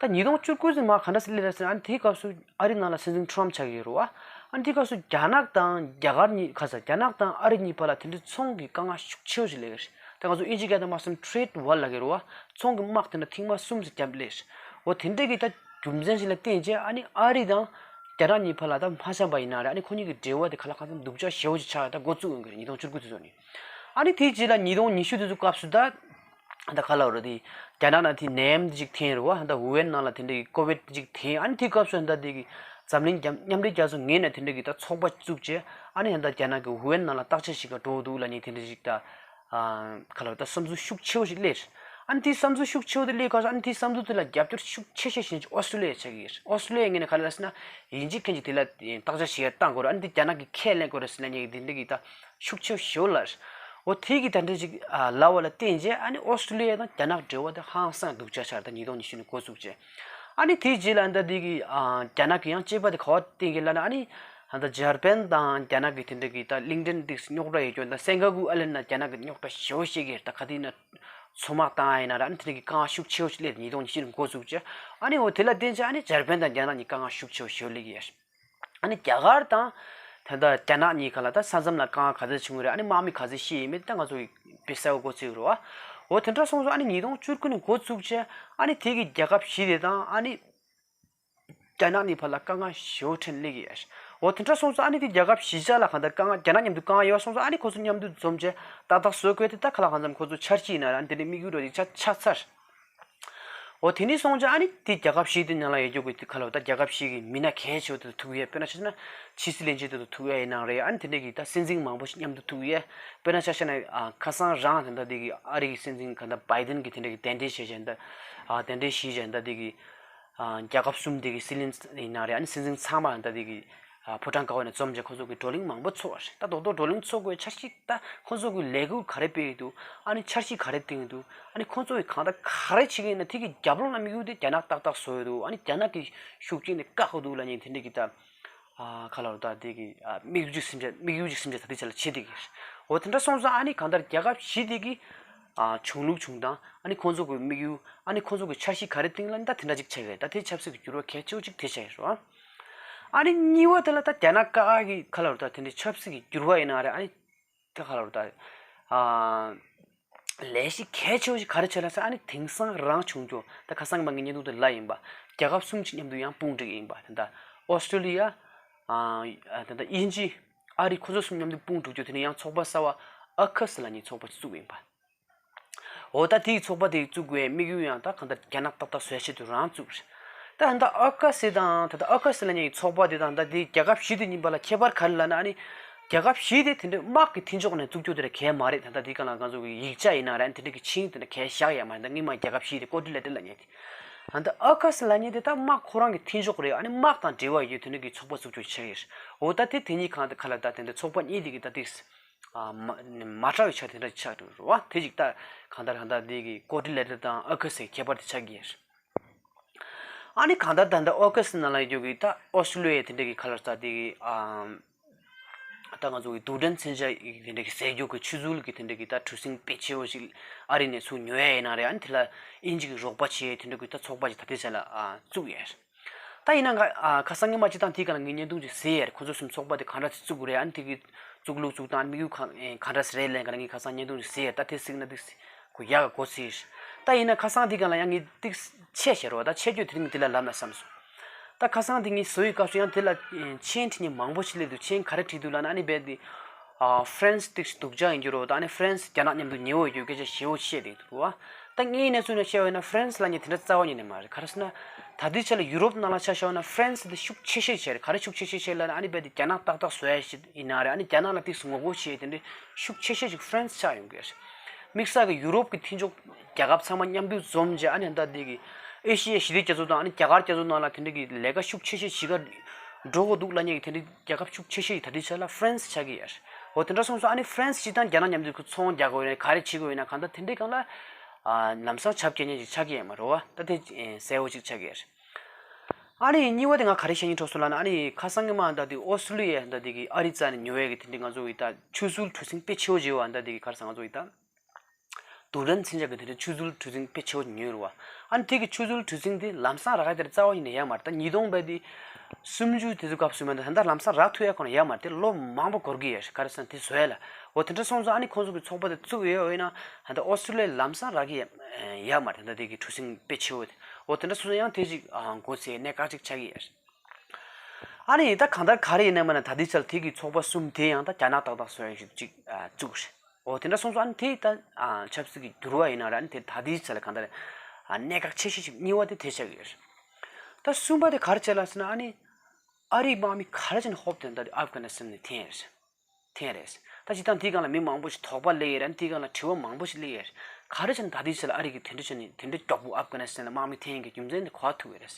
རེད། ད་ཉིས་སྟོང་བཅུ་དགུ་ཙམ་མར་ག་འདྲ་སེ་སླེབས་རེད་ཟེར་ན། ཨ་ནི་དེའི་སྐབས་སུ་ཨ་རི་ནང་ལ་སྲིད་འཛིན་ཊམ་ཆགས་ཀྱི་ཡོད་རེད་པ། ཨ་ནི་དེའི་སྐབས་སུ་རྒྱ་ནག་དང་རྒྱ་གར་གཉིས། ག་ས། རྒྱ་ནག་དང་ཨ་རི་གཉིས་བར་ལ་དེ་འདྲའི་ཚོང་གི་དཀའ་ངལ་ཤུགས་ཆེ་བོ་ཞིག་སླེབས་ཀྱི་རེད། ད་ང་ཚོ་དབྱིན་ཇི་སྐད་དུ་མ་སོང་ཊེ་རེ་ཌི་ཝར་ལབ་ཀྱི་རེད་པ། ཚོང་གི་དམག་དེ་འདྲ་ཐེངས་མ་གསུམ་ཙམ་བརྒྱབ་སླེབས་རེད། འོ་དེ་འདྲའི་གི་ད་རྒྱུ་མཚན་ཞིག་ལ་བརྟེན་བྱས་ཨ་ནི་ཨ་རི་དང་རྒྱ་ནག་གཉིས་བར་ལ་ད་མ་འཆམ་པ་ཡིན་ན་རེད། ཨ་ནི་ཁོ་གཉིས་ཀྱི་འབྲེལ་བ་དེ་ག་ལ་གང་འཚམ་སྡུག་ཅག་ཞེ་པོ་ཅིག་ཆགས། ད་འགོ་བཙུགས་ཡོང་གི་རེད། ཉིས་སྟོང་བཅུ་དགུ་དེ་ཚོ་ནས། ཨ་ནི་དེའི་རྗེས་ལ་ཉིས་སྟོང་ཉི་ཤུ་དེ་ཚོ་སྐབས་སུ་ད། ད་ག་ལབ་རེད། དེ་རྒྱ་ནག་ནང་དེ་ནད་ཡམས་དེ་ཅིག་ཐོན་རེད་པ། ད་ཝུ་ཧན་ནང་ལ་དེ་འདྲ་གི་ཀོ་བིཌ་དེ་ཅིག་ཐོན། ཨ་ནི་དེའི་སྐབས་སུ་ད་དེ་གི་འཛམ་གླིང་མཉམ་མཉམ་འབྲེལ་རྒྱལ་ཚོགས་ངོས་ནས་དེ་འདྲ་གི་ད་ཚོགས་པ་བཙུགས་བྱས། ཨ་ནི་ད་རྒྱ་ནག་གི་ཝུ་ཧན་ནང་ལ་བརྟག་དཔྱད་བྱེད་ག་འགྲོ་འདུག་ལབ་མཁན་དེ་འདྲ་ཅིག་ད། ཨ། ག་ལབ་རེད། ད་བསམ་ཚུལ་ཤུགས་ཆེ་བོ་ཞིག་སླེབས། ཨ་ནི་དེའི་བསམ་ཚུལ་ཤུགས་ཆེ་བོ་དེ་སླེབས་སྐབས་སུ་ཨ་ནི་དེའི་བསམ་ཚུལ་དེ་ལ་རྒྱབ་སྐྱོར་ཤུགས་ཆེ་ཤོས་ཞིག་ཨོ་སི་ཀྲོ་ལི་ཡ་ཆགས་ཀྱི་ཡོད་རེད། ཨོ་སི་ཀྲོ་ལི་ཡའི་ངོས་ནས་ག་རེ་ལབ་ཟེར་ན། དབྱིན་ཇིའི་མཁན་གྱིས་དེ་ལ་བརྟག་དཔྱད་བྱེད་ཡ་བཏང་དགོས་རེད། ཨ་ནི་དེ་རྒྱ་ནག་གིས་ཁས་ལེན་དགོས་རེད་ཟེར་ལབ་མཁན་གྱི་དེ་འདྲ་གི་ད་ཤུགས་ཆེ་བོ་ཞིག་ལབ་རེད། འོ་དེ་གི་ད་འདྲ་ཅིག་ཨ་ལབ་པ་ལ་བརྟེན་བྱས་ཨ་ནི་ཨོ་སི་ཀྲོ་ལི་ཡ་དང་རྒྱ་ནག་འབྲེལ་བ་དེ་ཧང་སང་སྡུག་ཅག་ཆགས་རེད། ད་ཉིས་སྟོང་ཉི་ཤུ་ནས་འགོ་བཙུགས་བྱས། ཨ་ནི་དེའི་རྗེས་ལ་ད་དེ་གི་ཨ་རྒྱ་ནག་གིས་ཡང་དཔྱད་པ་དེ་ག་པར་བཏང་གི་ལབ་ན། ཨ་ནི་ད་འཇར་པན་དང་རྒྱ་ནག་གི་དེ་འདྲ་གི་ད་གླིང་ཕྲན་དེ་རྙོག་དྲ་ཡོད་རྒྱུ། ད་སེང་ག་གུ་ཨ་ལན་ན་རྒྱ་ནག་གིས་རྙོག་དྲ་ཞེ་པོ་བཤད་ཀྱི་རེད། ད་ག་དུས་ན་མཚོ་དམག་བཏང་ཡ་ཡིན་ན་ར། ཨ་ནི་དེ་འདྲ་གི་དཀའ་ངལ་ཤུགས་ཆེ་བོ་ཞིག་སླེབས། ཉིས་སྟོང་ཉི་ཤུ་ནས་འགོ་བཙུགས་བྱས། ཨ་ནི་འོ་དེ་ལ་བརྟེན་བྱས་ཨ་ནི་འཇར་པན་དང་རྒྱ་ནག་གཉིས་དཀའ་ངལ་ཤུགས་ཆེ་བོ་ཞེ་པོ་སླེབས་ཀྱི་ཡོད་རེད། ཨ་ནི་རྒྱ་གར་དང་། ད་ལྟ་རྒྱ་ནག་གཉིས་ཀ་ལ་ད་ས་མཚམས་ལ་དཀའ་ངལ་ག་ཚོད་བྱུང་གི་རེད། ཨ་ནི་དམག་མི་ག་ཚོད་ཤི་ཡིན་མིན་ད་ང་ཚོ་དཔེ་གསལ་པོ་གོ་ཚོད་ཡོད་རེད་པ། འོ་དེ་འདྲ་སོང་ཙང་ཨ་ནི་ཉིས་སྟོང་བཅུ་དགུ་ནས་འགོ་བཙུགས་བྱས། ཨ་ནི་དེ་གི་རྒྱལ་ཁབ་བཞི་དེ་དང་། ཨ་ནི་རྒྱ་ནག་གཉིས་བར་ལ་དཀའ་ངལ་ཞེ་པོ་འཕྲད་སླེབས་ཀྱི་ཡོད་རེད། འོ་དེ་འདྲ་སོང་ཙང་ཨ་ནི་དེ་རྒྱལ་ཁབ་བཞི་ཆ་ལ་གང་ལྟར་དཀའ་ངལ། རྒྱ་ནག་མཉམ་དུ་དཀའ་ངལ་ཡོད་སོང་ཙང་ཨ་ནི་ཁོ་ཚོ་མཉམ་དུ་འཛོམས་བྱས་ཏག་ཏག་བཟོ་དགོས་དེ་ད་ག་ལ་གང་འཚམ་ཁོ་ཚོ་འཆར་གཞི་ཡིན་ན་ར། ཨ་ནི་དེ་འདྲའི་དམིགས་ཡུལ་འདྲ་ཅིག་ཆགས་ཆགས་ཚར། འོ་དེ་ནས་སོང་ཙང་ཨ་ནི་དེ་རྒྱལ་ཁབ་བཞི་དེ་ནང་ལ་ཡོད་རྒྱུ་གི་དེ་ག་ལབ་དགོས་རེད། ད་རྒྱལ་ཁབ་བཞི་གི་མི་སྣ་གལ་ཆེ་བོ་དེ་ཚོ་ཐུག་ཡས། དཔེར་ན་ཆ་བཞག་ན་ཕྱི་སྲིད་བློན་ཆེན་དེ་ཚོ་ཐུག་ཡས་ཡིན་ན་རེད། ཨ་ནི་དེ་འདྲ་གི་ད་སྲིད་འཛིན་མང་པོ་ཞིག་མཉམ་དུ་ཐུག་ཡས། དཔེར་ན་ཆ་བཞག་ན་ཨ་ཁ་སང་རང་ད་ལྟ་དེ་གི་ཨ་རི་གི་སྲིད་འཛིན་ག་ད་བྷའི་ཌེན་གྱིས་དེ་འདྲ་གི་གདན་འདྲེན་བྱས་བྱས། ད་ཨ་གདན་འདྲེན་ཞུས་བྱས། ད་དེ་གི་ཨ་རྒྱལ་ཁབ་གསུམ་དེ་གི་སྲིད་བློན་ཡིན་ན་རེད། ཨ་ནི་སྲིད་འཛིན་ཚང་མ་ད་དེ་གི་ཨ་ཕོ་བྲང་དཀར་པོ་ནས་འཛོམས་བྱས་ཁོ་ཚོ་གི་བགྲོ་གླེང་མང་པོ་ཚོགས་པ་རེད། ད་རྡོག་རྡོག་བགྲོ་གླེང་ཚོགས་དགོས་འཆར་གཞི། ད་ཁོ་ཚོ་གི་ལས་འགུལ་ག་རེ་སྤེལ་གྱི་འདུག་ཨ་ནི་འཆར་གཞི་ག་རེ་བཏིང་གི་འདུག་ཨ་ནི་ཁོ་ཚོ་གི་གང་ལྟར་ག་རེ་བྱེད་ཀྱི་ཡིན་ན། དེ་གི་རྒྱབ་ལོགས་ལ་དམིགས་ཡུལ་དེ་རྒྱ་ནག་ཏག་ཏག་བཟོ་ཡི་འདུག་ཨ་ནི་རྒྱ་ནག་གི་ཤུགས་རྐྱེན་དེ་བཀག་གི་འདུག་ལབ་མཁན་དེ་འདྲ་གི་ད་ཨ་ག་ལབ་དགོས་རེད། ད་དེ་གི་ཨ་དམིགས་ཡུལ་ཅིག་སེམས་ཅན། དམིགས་ཡུལ་ཅིག་སེམས་ཅན་ད་ལྟའི་ཆ་ལ་བྱེད་བསྡད་ཀྱི་རེད། འོ་དེ་འདྲ་སོང་ཙང་ཨ་ནི་གང་ལྟར་རྒྱལ་ཁབ་བཞི་དེ་གི་ཨ་བྱུང་ལུགས་བྱུང་སྟངས། ཨ་ནི་ཁོང་ཚོ་གི་དམིགས་ཡུལ། ཨ་ནི་ཁོང་ཚོ་གི་འཆར་གཞི་ག་རེ་བཏིང་ལབ་ན་ད་དེ་འདྲ་ཅིག་ཆགས་ཀྱི་རེད། ད་དེ་ཆབ་སྲིད་ཀྱི་འགྱུར་བ་གལ་ཆེ་བོ་ཅིག་དེ་ཆགས་ཀྱི་རེད་པ། ཨ་ནི་གཉིས་པ་དེ་ལ་ད་རྒྱ་ནག་ཁ་གི་ག་ལབ་དགོས་རེད། ད་དེ་འདྲའི་ཆབ་སྲིད་ཀྱི་འགྱུར་བ་ཡིན་ན་རེད། ཨ་ནི་ད་ག་ལབ་དགོས་རེད། ད་ཨ་ལས་གཞི་གལ་ཆེ་བོ་ཞིག་ག་རེ་བྱས་ལབ་ཟེར། ཨ་ནི་དེང་སང་རང་བྱུང་རྒྱུ། ད་ཁ་སང་གི་མ་གི་བརྙན་ཐུང་དེ་ལ་ཡིན་པ། རྒྱལ་ཁབ་གསུམ་གྱི་མཉམ་དུ་ཡང་དཔུང་སྒྲིག་ཡིན་པ། ད་ལྟ་ཨོ་སི་ཀྲོ་ལི་ཡ། ཨ་ད་ལྟ་དབྱིན་ཇི། ཨ་རི། ཁོ་ཚོ་གསུམ་མཉམ་དུ་དཔུང་སྒྲིག་རྒྱུ། དེ་ནས་ཡང་ཚོགས་པ་གསར་པ་ཨ་ཁ་སི་ལབ་མཁན་ཚོགས་པ་བཙུགས་ཡིན་པ། འོ་ད་དེའི་ཚོགས་པ་དེ་བཙུགས་དགོས་དམིགས་ཡུལ་ཡང་ད་གང་ལྟར་རྒྱ་ནག་ཏག་ཏག་བཟོ་ཆེད་དུ་རང་བཙུགས་རེད། ད་ད་ཨ་ཁ་སི་དང་ད་ལྟ་ཨ་ཁ་སི་ལབ་མཁན་གྱི་ཚོགས་པ་དེ་དང་ད་དེ་རྒྱལ་ཁབ་བཞི་དེ་གཉིས་བར་ལ་ཁྱད་པར་ག་རེ་ལབ་ན། ཨ་ནི་རྒྱལ་ཁབ་བཞི་དེ་དེ་འདྲའི་དམག་གི་མཐུན་ཕྱོགས་ནས་བཙུགས་རྒྱུ་དེ་ར་གལ་མ་རེད། ད་ལྟ་དེ་ག་ལ་ང་ཚོ་གི་ཡིག་ཆ་ཡིན་ན་ར། ཨ་ནི་དེ་འདྲ་གི་ཆིངས་དེ་འདྲ་གལ་བཞག་ཡ་མ་རེད། ད་སྔོན་མ་རྒྱལ་ཁབ་བཞི་དེ་ཀོ་ཏི་ལེ་ཏེ་ལབ་མཁན་དེ། ད་ལྟ་ཨ་ཁ་སི་ལབ་མཁན་དེ་ད་དམག་ཁོ་རང་གི་མཐུན་ཕྱོགས་རེད། ཨ་ནི་དམག་དང་འབྲེལ་བ་ཡོད་དེ་འདྲ་གི་ཚོགས་པ་བཙུགས་རྒྱུ་ཆགས་ཀྱི་རེད། འོ་ད་དེ་དེ་གཉིས་གང་ད་ག་ལ་ད་དེ་འདྲ་ཚོགས་པ་གཉིས་དེ་གི་ད་དེ། ཨ་མ་མ་འདྲ་བའི་ཆ་དེ་འདྲ་ཆགས་འགྲོ་རེད་པ། དེ་ཅིག་ད་གང་ལྟར་གང་ལྟར་དེ་གི་ཀོ་ཏི་ལེ་ཏེ་དང་ཨ་ཁ་སི་ཁྱད་པར་དེ་ཆགས་ཀྱི་རེད། ཨ་ནི་གང་ལྟར་ད་ལྟ་ཨ་ཁ་སི་ནང་ལ་ཡོད་རྒྱུ་གི་ད་ཨོ་སི་ཀྲོ་ལི་ཡ་དེ་འདྲ་གི་ག་ལབ་དགོས་རེད། ད་དེ་གི་ཨ་ད་ང་ཚོ་གི་རྡུལ་ཕྲན་མཚོན་ཆ་ཡི་དེ་འདྲ་གི་ཟེར་རྒྱུ་གི་ཆུ་ཚུལ་གི་དེ་འདྲ་གི་ད་གྲུ་གཟིངས་དཔེ་ཆེ་བོ་ཞིག་ཨ་རི་ནས་ཚུར་ཉོ་ཡ་ཡིན་ན་རེད། ཨ་ནི་དེ་ལ་དབྱིན་ཇི་གི་རོགས་པ་བྱེད་ཡ་དེ་འདྲ་གི་ད་ཚོགས་པ་ཞིག་ད་ལྟའི་ཆ་ལ་ཨ་བཙུགས་ཡོད་རེད། ད་ཡིན་ན་ང་ཨ་ཁ་སང་ཉི་མ་སྤྱིར་བཏང་དེའི་སྒང་ལ་ངས་བརྙན་ཐུང་ཅིག་བཟོས་ཡོད་རེད། ཁོ་ཚོ་གསུམ་ཚོགས་པ་དེ་གང་འདྲ་ཅིག་བཙུགས་དགོས་རེད། ཨ་ནི་དེ་གི་བཙུགས་ལུགས་བཙུགས་སྟངས་དམིགས་ཡུལ་གང་ཨེ་གང་འདྲ་ཞིག་རེད་ལབ་སྒང་ལ་ངས་ཁ་སང་བརྙན་ཐུང་ཅིག་བཟོས་ཡོད་རེད། ད་དེ་གཟིགས་ན་ཏིག་གོ་ཡག་ག་གོ་སྲིད་རེད། ད་ཡིན་ན་ཁ་སང་དེའི་སྒང་ལ་ཡང་ངས་ཏིག་ཆད་བཞག་རོགས། ད་ཆད་རྒྱུ་དེ་རིང་འདི་ལ་ལབ་ན་བསམ་སོང་། ད་ཁ་སང་དེ་ངས་བཟོ་ཡི་སྐབས་སུ་ཡང་དེ་ལ་ཨེ་མཆན་བྲིས་མཁན་མང་པོ་ཞིག་སླེབས་འདུག་མཆན་ག་རེ་བྲིས་འདུག་ལབ་ན། ཨ་ནི་རྦད་དེ་ཨ་ཧྥ་རན་སི་ཏིག་སྡུག་ཅག་ཡིན་རྒྱུ་རེད། ད་ཨ་ནི་ཧྥ་རན་སི་རྒྱ་ནག་མཉམ་དུ་ཉེ་བོ་ཡོད་རྒྱུ་སྐད་ཆ་ཞེ་པོ་བཤད་བསྡད་འདུག་པ། ད་ངའི་གནས་ཚུལ་ནས་བཤད་པ་ཡིན་ན་ཧྥ་རན་སི་ལབ་མཁན་དེ་འདྲ་རྩ་བ་ཉིད་ནས་མ་རེད། ག་རེ་ཟེར་ན། ད་ལྟའི་ཆ་ལ་ཡུ་རོབ་ནང་ལ་ཆ་བཞག་ན་ཧྥ་རན་སི་དེ་ཤུགས་ཆེ་ཤོས་ཆགས་རེད། ག་རེ་ཤུགས་ཆེ་ཤོས་ཆགས་ལབ་ན། ཨ་ནི་རྦད་དེ་རྒྱ་ནག་ཏག་ཏག་བཟོ་ཡ་ཞིག་ཡིན་ན་རེད། ཨ་ནི་རྒྱ་ནག་ལ་ཏོག་ཙམ་ངོ་རྒོལ་བྱེད་ཡ་དེ་འདྲའི་ཤུགས་ཆེ་ཤོས་ཤིག་ཧྥ་རན་སི་ཆགས་ཡོང་གི་རེད། དམིགས་བསལ་གྱི་ཡུ་རོབ་ཀྱི་མཐུན་ཕྱོགས་རྒྱལ་ཁབ་ཚང་མ་མཉམ་དུ་འཛོམས་བྱས། ཨ་ནི་ད་ལྟའི་གི་ཨེ་ཤི་ཡའི་ཞི་བདེ་རྒྱ་མཚོ་དང་། ཨ་ནི་རྒྱ་གར་རྒྱ་མཚོ་ནང་ལ་དེ་འདྲའི་གི་ལས་ཀ་ཤུགས་ཆེ་ཤོས་བྱེད་ག་འགྲོ་དགོས་འདུག་ལབ་མཁན་གྱི་དེ་འདྲའི་རྒྱལ་ཁབ་ཤུགས་ཆེ་ཤོས་ད་ལྟའི་ཆ་ལ་ཧྥ་རན་སི་ཆགས་ཀྱི་ཡོད་རེད། འོ་དེ་འདྲ་སོང་ཙང་ཨ་ནི་ཧྥ་རན་སི་སྤྱིར་བཏང་རྒྱ་ནག་མཉམ་དུ་ཚོང་རྒྱག་དགོས་ཡོད་ན། ག་རེ་བྱེད་དགོས་ཡོད་ན། གང་ལྟར་དེ་འདྲའི་སྒང་ལ་ཨ་ལམ་སང་ཆབ་སྐྱེལ་མཁན་ཞིག་ཆགས་ཀྱི་ཡོད་མ་རེད་པ། ད་དེ་ཨེ་གསལ་པོ་ཅིག་ཆགས་ཀྱི་ཡོད་རེད། ཨ་ནི་གཉིས་པ་དེ་ང་ག་རེ་བཤད་སྙིང་བྲོ་སོང་ལབ་ན། ཨ་ནི་ཁ་སང་གི་མ་ད་དེ་ཨོ་སི་ཀྲོ་ལི་ཡ་ད་དེ་གི་ཨ་རི་རྩ་ནས་ཉོ་ཡས་ཀྱི་དེ་འདྲའི་ང་ཚོ་གི་ད་ཆུ་ཟུར་གྲུ་གཟིངས་དཔེ་ཆེ་བོ་བྱས་པ། ད་དེ་གི་ག་རེ་ཟེར། ང་ཚོ་གི་ད་རྡུལ་ཕྲན་མཚོན་ཆ་གི་དེ་འདྲའི་ཆུ་ཟུར་གྲུ་གཟིངས་དཔེ་ཆེ་བོ་ཉོས་རེད་པ། ཨ་ནི་དེ་གི་ཆུ་ཟུར་གྲུ་གཟིངས་དེ་ལམ་སང་རག་ཡ་དེ་རྩ་བ་ཉིད་ནས་ཡོད་མ་རེད། ད་ཉིས་སྟོང་བརྒྱད་དེ་སུམ་ཅུ་དེ་ཚོ་སྐབས་སུ་མ་ད་ད་ལམ་སང་རག་ཐུབ་ཡ་ཁོ་ན་ཡོད་མ་རེད། དེ་ལོ་མང་པོ་འགོར་གི་ཡོད་རེད། ག་རེ་ཟེར་ན་དེ་བཟོ་ཡ་ལ། འོ་དེ་འདྲ་སོང་ཙང་ཨ་ནི་ཁོང་ཚོ་གི་ཚོགས་པ་དེ་བཙུགས་ཡོད་ཡིན་ན། ད་ཨོ་སི་ཀྲོ་ལི་ཡ་ལམ་སང་རག་གི་ཡོད་མ་རེད། ད་དེ་གི་གྲུ་གཟིངས་དཔེ་ཆེ་བོ་དེ། འོ་དེ་འདྲ་སོང་ཙང་ཡང་དེ་ཅིག་ཨ་མགོ་ཚོས་གནད་འགག་ཅིག་ཆགས་ཀྱི་ཡོད་རེད། ཨ་ནི་ད་གང་ལྟར་ག་རེ་ཡིན་ན་མིན་ན། ད་ལྟའི་ཆར་དེ་གི་ཚོགས་པ་གསུམ་དེ་ཡང་ད་རྒྱ་ནག་ཏག་ཏག་བཟོ་ཡ་ཞིག་ཅིག་ཨ་བཙུགས་རེད། འོ་དེ་འདྲ་སོང་ཙང་ཨ་ནི་དེ་ད་ཨ་ཆབ་སྲིད་ཀྱི་འགྱུར་བ་ཡིན་ན་རེད། ཨ་ནི་དེ་ད་ལྟའི་ཆ་ལ་གང་ལྟར་ཨ་གནད་འགག་ཆེ་ཤོས་ཤིག་གཉིས་པ་དེ་དེ་ཆགས་ཀྱི་ཡོད་རེད། ད་གསུམ་པ་དེ་ག་རེ་བྱས་ལབ་ཟེར་ན། ཨ་ནི་ཨ་རིའི་དམག་མི་ག་རེ་བྱས་ནས་ཧོབ་སྟེ་ད་ཨབ་གྷ་ནི་སི་ཐན་ནས་འཐེན་རེད། འཐེན་རེད། ད་སྤྱིར་བཏང་དེའི་སྒང་ལ་མི་མང་པོ་ཞིག་དོགས་པ་སླེབས་ཡོད་རེད། དེའི་སྒང་ལ་དྲི་བ་མང་པོ་ཞིག་སླེབས་ཡོད་རེད། ག་རེ་བྱས་ནས་ད་ལྟའི་ཆ་ལ་ཨ་རི་གིས་དེ་འདྲ་བྱས་ནས་དེ་འདྲ་མགྱོགས་པོ་ཨབ་གྷ་ནི་སི་ཐན་ལ་དམག་མི་འཐེན་ཡོང་གི་རྒྱུ་མཚན་དེ་ག་པར་ཐུག་ཡོད་རེད།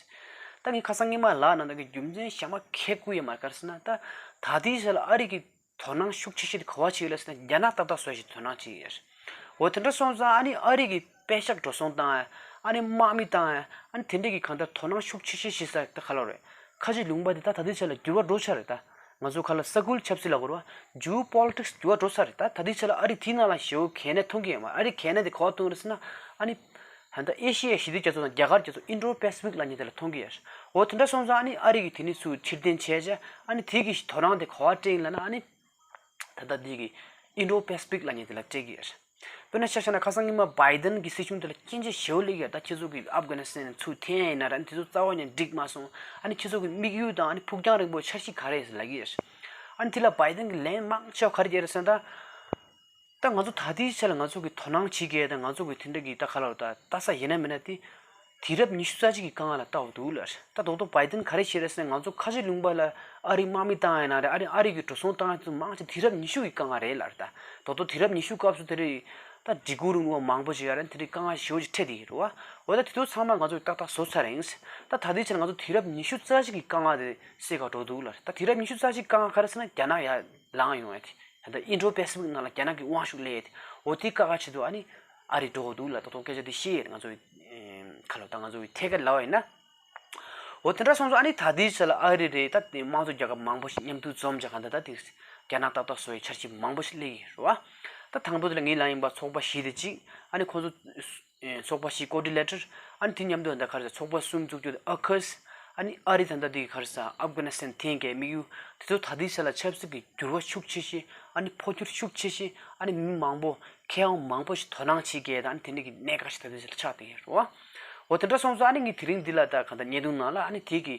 ད་ངས་ཁ་སང་སྔོན་མ་ལབ་ན་ད་གི་རྒྱུ་མཚན་གཞན་པ་ཁེ་ཁུར་ཡོད་མ་རེད། ག་རེ་ཟེར་ན། ད་ད་ལྟའི་ཆ་ལ་ཨ་རི་གི་དོ་སྣང་ཤུགས་ཆེ་ཤོས་དེ་ག་པར་བྱེད་ཡོད་ལབ་ཟེར་ན། རྒྱ་ནག་ཏག་ཏག་བཟོ་ཡ་ཞིག་དོ་སྣང་བྱེད་ཀྱི་ཡོད་རེད། འོ་དེ་འདྲ་སོང་ཙང་ཨ་ནི་ཨ་རི་གི་པད་ཤག་འགྲོ་སོང་བཏང་ཡ། ཨ་ནི་དམག་མི་བཏང་ཡ། ཨ་ནི་དེ་འདྲ་གི་གང་ལྟར་དོ་སྣང་ཤུགས་ཆེ་ཤོས་བྱེད་ས་ད་ག་ལ་རེད། ཁ་ཆེ་ལུང་པ་དེ་ད་ད་ལྟའི་ཆ་ལ་འགྱུར་བ་འགྲོ་ཚར་རེད། ད་ང་ཚོ་ག་ལ་ས་ཁུལ་ཆབ་སྲིད་ལབ་དགོས་རེད་པ། ཇིའོ་པོ་ལི་ཊིག་སི་འགྱུར་བ་འགྲོ་ཚར་རེད། ད་ད་ལྟའི་ཆ་ལ་ཨ་རི་དེའི་ནང་ལ་ཞེ་པོ་གལ་གནད་མཐོང་གི་ཡོད་མ་རེད། ཨ་རི་གལ་གནད་དེ་ག་པར་མཐོང་གི་རེད་ཟེར་ན། ཨ་ནི་ད་ལྟ་ཨེ་ཤི་ཡའི་ཞི་བདེ་རྒྱ་མཚོ་དང་རྒྱ་གར་རྒྱ་མཚོ། ཨིན་ཌོ་པེ་སི་ཕིག་ལབ་མཁན་དེ་ལ་མཐོང་གི་ཡོད་རེད། འོ་དེ་འདྲ་སོང་ཙང་ཨ་ནི་ཨ་རི་གིས་དེ་ནས་ཚུར་ཕྱིར་འཐེན་བྱས་བྱས། ཨ་ནི་དེ་གི་དོ་སྣང་དེ་ག་པར་སྤྲད་ཡིན་ལབ་ན། ཨ་ནི་ད་ལྟ་དེ་གི་ཨིན་ཌོ་པེ་སི་ཕིག་ལབ་མཁན་དེ་ལ་སྤྲད་ཀྱི་ཡོད་རེད། དཔེར་ན་ཆ་བཞག་ན་ཁ་སང་ཉི་མ་བྷའི་ཌེན་གྱི་སྲིད་གཞུང་དེ་ལ་སྐྱོན་བརྗོད་ཞེ་པོ་སླེབས་ཡོད། ད་ཁྱེད་ཚོ་གིས་ཨབ་གྷ་ནི་སི་ཐན་ནས་ཚུར་འཐེན་ཡ་ཡིན་ན་ར། ཨ་ནི་དེ་ཚོ་རྩ་བ་ནས་འགྲིག་མ་སོང་། ཨ་ནི་ཁྱེད་ཚོ་གི་དམིགས་ཡུལ་དང་། ཨ་ནི་ཕུགས་རྒྱང་རིང་པོའི་འཆར་གཞི་ག་རེ་ཡིན་ལབ་ཀྱི་ཡོད། ཨ་ནི་དེ་ལ་བྷའི་ཌེན་གྱིས་ལན་མང་ཆེ་བ་ག་རེ་བརྒྱབ་རེད་ཟེར་ན། ད་ད་ང་ཚོ་ད་ལྟའི་ཆ་ལ་ང་ཚོ་གི་དོ་སྣང་བྱེད་མཁན་དང་། ང་ཚོ་གི་དེ་འདྲ་གི་ད་ག་ལ་ད་ལྟ་ས་ཡིན་ན་མིན་ན་དེ། དུས་རབས་ཉི་ཤུ་རྩ་གཅིག་གི་དཀའ་ངལ་ལ་ལྟ་བ་འདུག་ལབ། ད་རྡོག་རྡོག་བྷའི་ཌེན་ག་རེ་བཤད་རེད་ཟེར་ན། ང་ཚོ་ཁ་ཆེ་ལུང་པ་ལ་ཨ་རིའི་དམག་མི་བཏང་ཡ་ན་རེད། ཨ་རི་ཨ་རི་གི་འགྲོ་སོང་བཏང་ཡ་ཚོ་མང་ཆེ་དུས་རབས་ཉི་ཤུ་གི་དཀའ་ངལ་རེད་ལབ། ད་རྡོག་རྡོག་དུས་རབས་ཉི་ཤུ་སྐབས་སུ་དེ་རིང་ད་འགྲིག་ཁུལ་རིང་པོ་མང་པོ་ཞིག་ཡོད་རེད། དེ་རིང་དཀའ་ངལ་ཞེ་པོ་ཅིག་འཕྲད་བསྡད་ཡོད་རེད་པ། འོ་ད་དེ་ཚོ་ཚང་མ་ང་ཚོ་ཏག་ཏག་བཟོ་ཚར་ཡིན། ད་ད་ལྟའི་ཆར་ང་ཚོ་དུས་རབས་ཉི་ཤུ་རྩ་གཅིག་གི་དཀའ་ངལ་དེ་སེལ་ག་འགྲོ་འདུག་ལབ། ད་དུས་རབས་ཉི་ཤུ་རྩ་གཅིག་དཀའ་ངལ་ག་རེ་ཟེར་ན། རྒྱ་ནག་ཡར་ལངས་ཡོང་ཡ་དེ། ད་ལྟ་ཨིན་ཌོ་པེ་སི་ཕིག་ནང་ལ་རྒྱ་ནག་གི་དབང་ཤུགས་སླེབས་ཡ་དེ། འོ་དེ་དཀའ་ཁག་ཆེད་དུ་ཨ་ནི་ཨ་རི་འགྲོ་གི་འདུག་ལབ། ད་དུང་སྐད་ཆ་དེ་བཤད་ཡོད་རེད། ང་ཚོ་གི་ཁ་ལོ་ད་ང་ཚོ་གི་ཐད་ཀར་ལབ་པ་ཡིན་ན། འོ་དེ་འདྲ་སོང་ཙང་ཨ་ནི་ད་ལྟའི་ཆ་ལ་ཨ་རི་རེད། ད་དེ་དམངས་གཙོ་རྒྱལ་ཁབ་མང་པོ་ཞིག་མཉམ་དུ་འཛོམས་བྱས་གང་ལྟར་ད་དེ་རྒྱ་ནག་ཏག་ཏག་བཟོ་ཡའི་འཆར་གཞི་མང་པོ་ཞིག་སླེབས་ཡོད་རེད་པ། ད་དང་པོ་དེ་ལ་ངས་ལབ་ཡིན་པ། ཚོགས་པ་བཞི་དེ་གཅིག་ཨ་ནི་ཁོང་ཚོ་ཚོགས་པ་བཞི་ཀོ་ཌི་ནེ་ཊར། ཨ་ནི་དེ་མཉམ་དུ་ད་ག་རེ་ཟེར། ཚོགས་པ་གསུམ་འཛུགས་རྒྱུ་དེ་ཨ་ཁུ་སི། ཨ་ནི་ཨ་རི་ད་ལྟ་དེ་ག་རེ་ཟེར། ཨབ་གྷ་ནི་སི་ཐན་འཐེན་གྱི་དམིགས་ཡུལ་དེ་ཚོ་ད་ལྟའི་ཆ་ལ་ཆབ་སྲིད་ཀྱི་འགྱུར་བ་ཤུགས་ཆེ་ཤོས། ཨ་ནི་འཕོ་འགྱུར་ཤུགས་ཆེ་ཤོས། ཨ་ནི་མི་མང་པོ་མཁས་དབང་མང་པོ་ཞིག་དོ་སྣང་བྱེད་མཁན་དང་། ཨ་ནི་དེ་འདྲ་གི་གནད་འགག་ཞིག་ད་ལྟའི་ཆ་ལ་ཆགས་བསྡད་ཡོད་རེད་པ། འོ་དེ་འདྲ་སོང་ཙང་ཨ་ནི་ངས་དེ་རིང་འདི་ལ་ད་གང་ལྟར་བརྙན་ཐུང་ནང་ལ་ཨ་ནི་དེ་གི་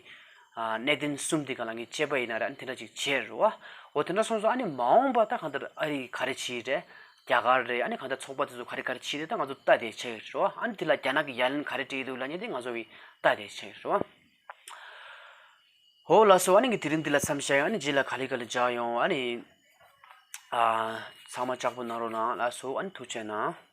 ཨ་གནད་དོན་གསུམ་དེ་སྒང་ལ་ངས་དཔྱད་པ་ཡིན་ན་ར། ཨ་ནི་དེ་འདྲ་ཅིག་བྱས་རེད་པ། འོ་དེ་འདྲ་སོང་ཙང་ཨ་ནི་མ་འོངས་པ་ད་གང་ལྟར་ཨ་རི་ག་རེ་བྱེད་རེད། རྒྱ་གར་རེད། ཨ་ནི་གང་ལྟར་ཚོགས་པ་དེ་ཚོ་ག་རེ་ག་རེ་བྱེད་རེད། ད་ང་ཚོ་ལྟ་བསྡད་ཆགས་ཡོད་རེད་པ། ཨ་ནི་དེ་ལ་རྒྱ་ནག་གིས་ཡ་ལན་ག་རེ་སྤྲད་འདུག་ལབ་མཁན་དེ་ང་ཚོ་གིས་ལྟ་བསྡད་ཆགས་ཡོད་རེད་པ། འོ་ལགས་སོ། ཨ་ནི་ངས་དེ་རིང་འདི་ལ་མཚམས་བཞག་ཡོད། ཨ་ནི་རྗེས་ལ་ག་ལེ་ག་ལེ་མཇལ་ཡོང་། ཨ་ནི་ཨ་ཚང་མ་ལྕགས་པོ་གནང་རོགས་གནང་། ལགས་སོ། ཨ་ནི་ཐུགས་རྗེ་གནང་།